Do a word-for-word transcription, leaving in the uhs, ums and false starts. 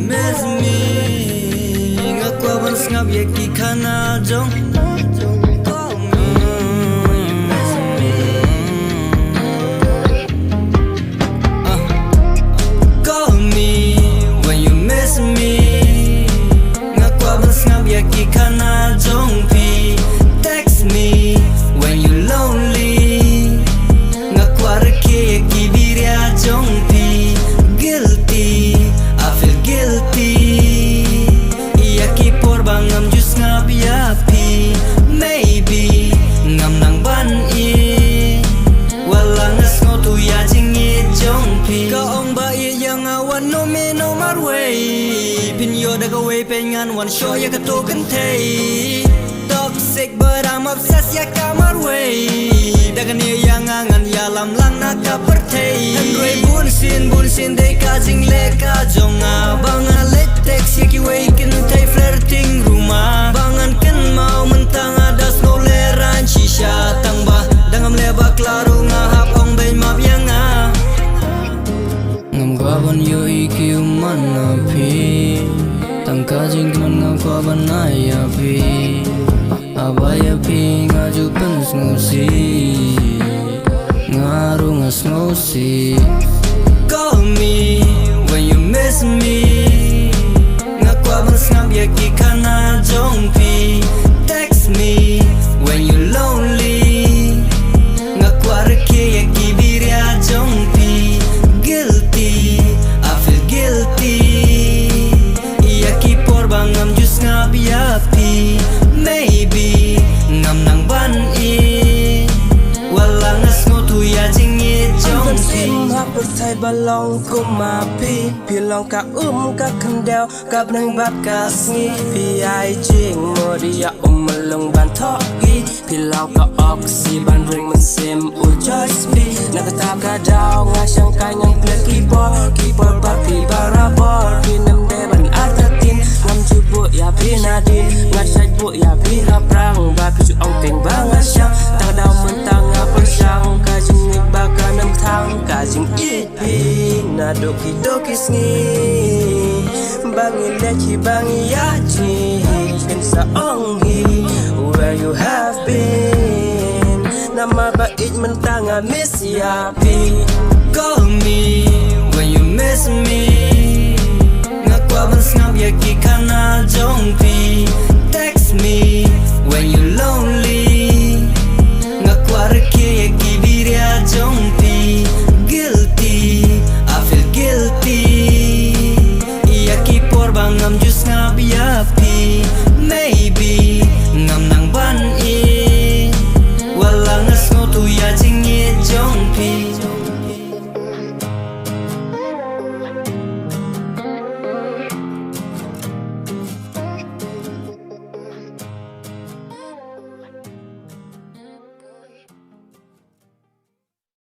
Miss me, nga kwah ban sngap ïa ki khana jong. Call me, uh, call me when you miss me. Nga kwah ban sngap ïa ki khana jong phi. Text me when you lonely. Nga kwah rakhe ïa ki biria jong phi. Guilty, I feel guilty. Ïa ki por ba ngam ju sngap ïa phi. Maybe ngam nang ban ïeit. Wat la nga sngewthuh ïa jingïeit jong phi. Ka ong ba ïeit ïa nga, wat no me no marwei. Phin ïoh da kawei, pynban ngan wan shoh ïa kato kynthei. Toxic, but I'm obsessed ïa ka marwei. Da kane ïa nga ngan ïalam lang na ka pyrthei. Hynrei bunsien, bunsien dei ka jingleh ka jong nga. Ba nga leit text ïa kiwei kynthei, flirting ruh ma. Ba ngan kynmaw mynta nga da sngewlehraiñ shisha. Tang ba dang ym leh bakla ruh nga hap ong beiñ map ïa nga. Ngam kwah ban ïohi ki ummat na phi. Tang ka jingkmen nga kwah ban ai ïa phi. Haba ïa phi nga ju pynsngewsih. Nga ruh nga sngewsih. Call me when you miss me. Nga kwah ban sngap ïa ki khana jong phi. Text me when you lonely. Nga kwah rakhe ïa ki biria jong phi. Guilty, I feel guilty. Ïa ki por ba ngam ju sngap ïa phi. Maybe ngam nang ban ïeit. Wat la nga sngewthuh ïa jingïeit jong phi. Sim ha pyrthei ba long kum ma phi. Phi long ka um ka khyndew, ka bneng bad ka sngi. Phi ai jingmut ïa u mlung ban thoh hi. Phi long ka oxy ban ring mynsiem u Joyce phi. Na kata ka daw nga shangkai ngan plie ki por, ki por bad phi barabor. Phi nym dei ban artatien, ngam ju buh ïa phi nadien. Nga shait buh ïa phi ha phrang, ba phi ju ong keiñ ba nga shang. Tang daw mynta nga pyrshang, ka jingïeit ba ka nang thang, ka jingïeit phi naduh ki doh ki sngi. Ba ngi leit hi ba ngi ïaid hi, phin sa ong hi, where you have been. Namar ba ïeit mynta nga miss ïa phi. Call me when you miss me. Nga kwah ban sngap ïa ki